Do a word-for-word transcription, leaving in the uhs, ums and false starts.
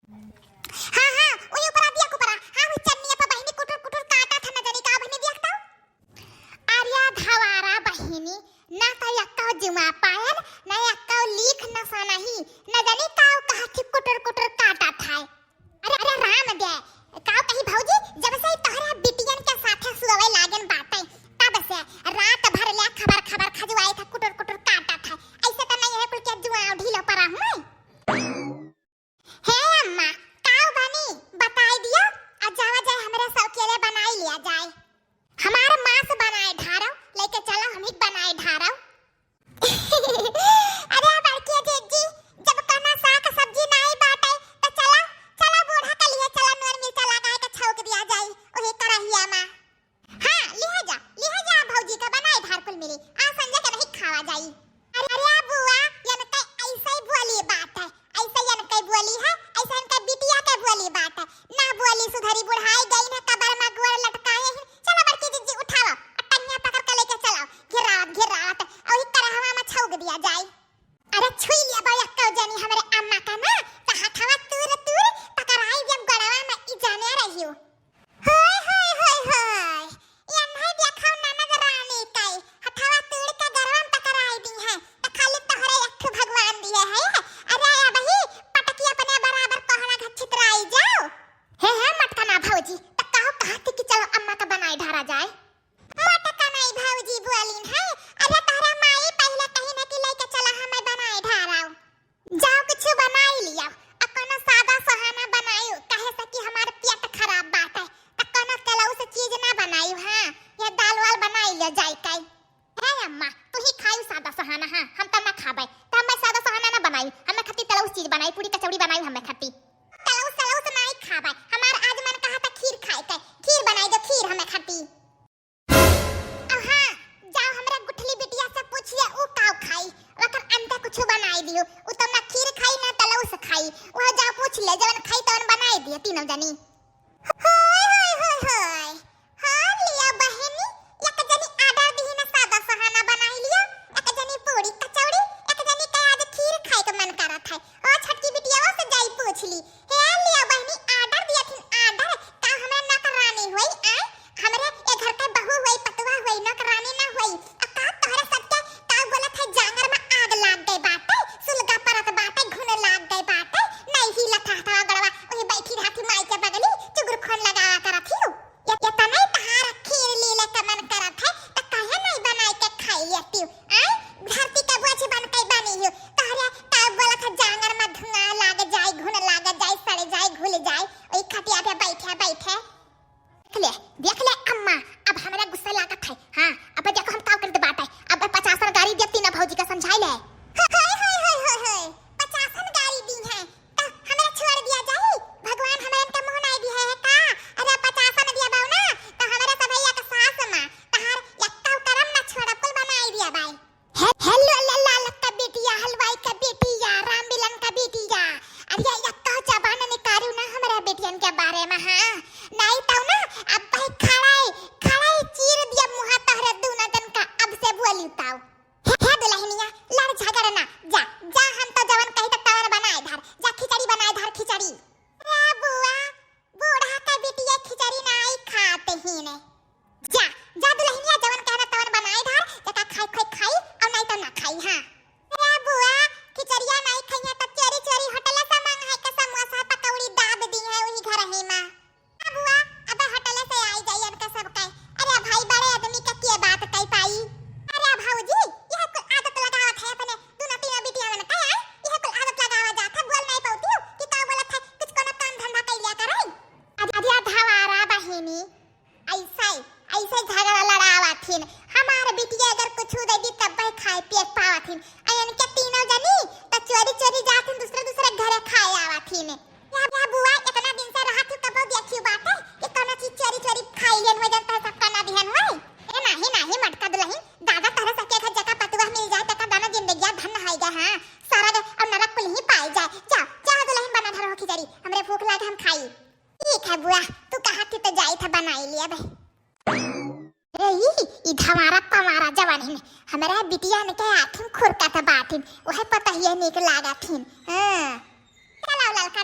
हाँ, हाँ, वही ऊपरा दिया के ऊपरा। हाँ, वही चन्निया पर बहिनी कुटुर कुटुर काटा था, न जानी का बहिनी दिया तो। अरे धवारा बहिनी, ना तो यक्का जुआ पायल, ना यक्का लीख नसा नहीं, न जानी का कहा थी कुटुर कुटुर काटा था। अरे, अरे राम दे, का कही भौजी, जब से तोहरे बिटियन के साथे सुअवे लागन बाटे, तब से रात भर ले खबर खबर खजुआए था, कुटुर कुटुर काटा था। ऐसे तो नहीं है कुल के जुआ ढीलो परा हुए। हे अम्मा, काऊ बनी, बताई दियो, आ जावा जाए हमरे सब के लिए बनाई लिया जाए। हमार मांस बनाए ढारो, लेके चलो हम ही बनाए ढारो। अरे बड़की जिज्जी, जब कौनो साग सब्जी नाई बाटे, तो चलो, चलो बूढ़ा के लिए चलो, नून मिर्चा लगाए के छौंक दिया जाई, वही करहिया में। हाँ, लिहे जा, लिहे जा, भौजी का बनाई ढार कुल मिली। आ संजय के नहीं खावा जाई। अरे, अरे बुआ, यनके ऐसे ही बोली बात है, ऐसे यनके बोली है, ऐसे यनके बिटिया के बोली बात है। ना बोली सुधरी, बुढ़ाई गई ना, कबर में गोड़ लटकाए हैं। चलो बड़की जिज्जी उठाओ, आ टंगिया पकड़ के लेके चलो, घिरावत, घिरावत, और ही करहवा में छौंक दिया जाए। अरे छुई लिया बा यक्का जनी हमरे अम्मा का ना, तो हथवा तूर तूर पकड़ाई जब गड़वा में ई जाने रहियो। होय, होय, होय, होय। ये नहीं देखो ननद रानी काई, हथवा तूर के गड़वा में पकड़ाई दी है, तो खाली तोहरे एक ठो भगवान दिए है। अरे अबही पटकी अपने बराबर कहना घर छितराई जाओ। हे, हे, मटका ना भौजी, तो कहो कहा थी कि चलो अम्मा का बनाई ढारा जाए। मोटका माई भौजी बोलिन है, अरे तोहरा माई पहले कही न कि लेके चला हमें बनाए ढाराओ। जाओ कुछ बनाई लिया, आ कोनो सादा सहाना बनायो, काहे से कि हमार पेट खराब बाटे, त कोनो तेलौस चीज ना बनायो। हाँ, ये दाल वाल बनाई लिया जाई काई। हे अम्मा, तू ही खाई सादा सहाना, हाँ, हम त ना खाबे, त हमें सादा सहाना ना बनाई, हमें खाती तेलौस चीज बनाई, पूरी कचौड़ी बनाई हमें खाती। तेलौस, तेलौस नाई खाबे, हमार आज मन कहा था खीर खाए के, खीर बनाई दो, खीर हमें खाती। अब हाँ, जाओ हमरा गुठली बिटिया से पूछिए, ऊ काव खाई, ओकर अंते कुछ बनाई दियो। ऊ तो ना खीर खाई, ना तलौस खाई। वह जाओ पूछ ले, जवन खाई तवन बनाई दियो तीनों जनी। होय, होय, होय, होय। हाँ, लिया बहिनी, एक जनी order दिही ना सादा सहाना बनाई लियो, एक जनी पूरी कचौड़ी, एक जनी के आज खीर खाए के मन करत है। ओ छोटकी बिटिया से जाई पूछ ली। हे लिया बहिनी, order दिया थिन order, का हमरा नौकरानी होई, आय? हमरे ए घर के बहू होई, पतवा होई, नौकरानी ना होई। आ का तोहरे सबके का बोलत है, जांगर में आग लाग गई बाटे, सुलगा परत बाटे, घुन लाग गई बाटे, नहीं हिलत हथवा गड़वा, वही बैठी रहती माई के बगली, चुगुर खोन लगावा करत हियो। ये, ये तने तहार खीर लीले के मन करत है, त काहे नहीं बनाई के खाई लेती? आय, धरती के बोझ बन के बनी हियो, तोहरे का बोलत है, जांगर में धुआं लाग जाए, घुन लाग जाए, सड़ जाए, घुल जाए, ओई खटिया पे बैठे बैठे। देख ले, देख ले अम्मा, अब हमरा गुस्सा लागत है। हाँ, अब देखो हम का करत बाटे। अब पचासन गारी दिया तीनों भौजी का समझाई ले। होय, होय, होय, होय, होय, पचासन गारी दी है, त हमरा छोड़ दिया जाई? भगवान हमरा इनके मुंह नहीं दिया है का? अरे पचासन दिया बाऊ ना, त हमरा सब एक सास माँ, तहार यक्का करम ना छोड़ा, कुल बनाई दिया बाई। हे-, हेलो लल्ला का बेटिया, हलवाई का बेटिया, रामबिलन का बेटिया। अरे यक्का जबान निकारू ना हमरा बेटियन के बारे में, हाँ? नहीं तो ना, अब भाई खड़ाई, खड़ाई चीर दिया मुहा तोहरे दूना जन का, अब से बोली ताऊ। हे, हे दुल्हनिया, लड़ झगड़ ना, जा, जा हम तो जवन कही त तवन बनाए धर, जा खिचड़ी बनाए धर, खिचड़ी। रे बुआ, बूढ़ा का बिटिया खिचड़ी नाई खात ही ने। जा, जा दुल्हनिया जवन कहना तवन बनाए धार, जेका खाई खाई खाई, और नहीं तो ना खाई, हाँ। रे बुआ, खिचड़िया नाई खाइया तो चोरी चोरी होटल से मंगाए के समोसा पकौड़ी दाब दी है वही घर ही में। हाँ बुआ, अब होटल से आई जाई इनका सब के। अरे भाई बड़े आदमी का के बात कही पाई। अरे भौजी, यह कुल आदत लगावत है अपने दोनों तीनों बिटिया मन का, आय? यह कुल आदत लगावा जात है, बोल नहीं पाती हो कि का बोलत है, कुछ कोनो काम धंधा कर लिया करे। अरे, अरे धवारा बहिनी, ऐसे, ऐसे झगड़ा लड़ावत हिन। हमार बिटिया अगर कुछ दे दी तब वह खाए पिए पावत हिन। आ इनके तीनों जनी त चोरी चोरी जात हिन दूसरे दूसरे घरे खाए आवत हिन। या, या बुआ इतना दिन से रहत हूँ कबो देखी बाटे कि कोनो चीज चोरी चोरी खाई लेन वजन तह सबका ना दिहन होए। ए नाही नाही मटका दुल्हन, दादा तहरे सके घर जका पतुआ मिल जाए तका दाना जिंदगिया धन होई गए, हाँ। सरग और नरक कुल ही पाई जाए। जा, जा दुल्हन बना धरो खिचड़ी, हमरे भूख लागे हम खाई। ठीक है बुआ, तू कहा थी तो जाई था बनाई लिया भाई। ए, ई, ई धमारा पमारा जवान हिन, हमरा बिटिया ने के आथिन खुरका त बाटिन, ओहे पता ही है नीक लागा थिन। हाँ। चलाओ ललका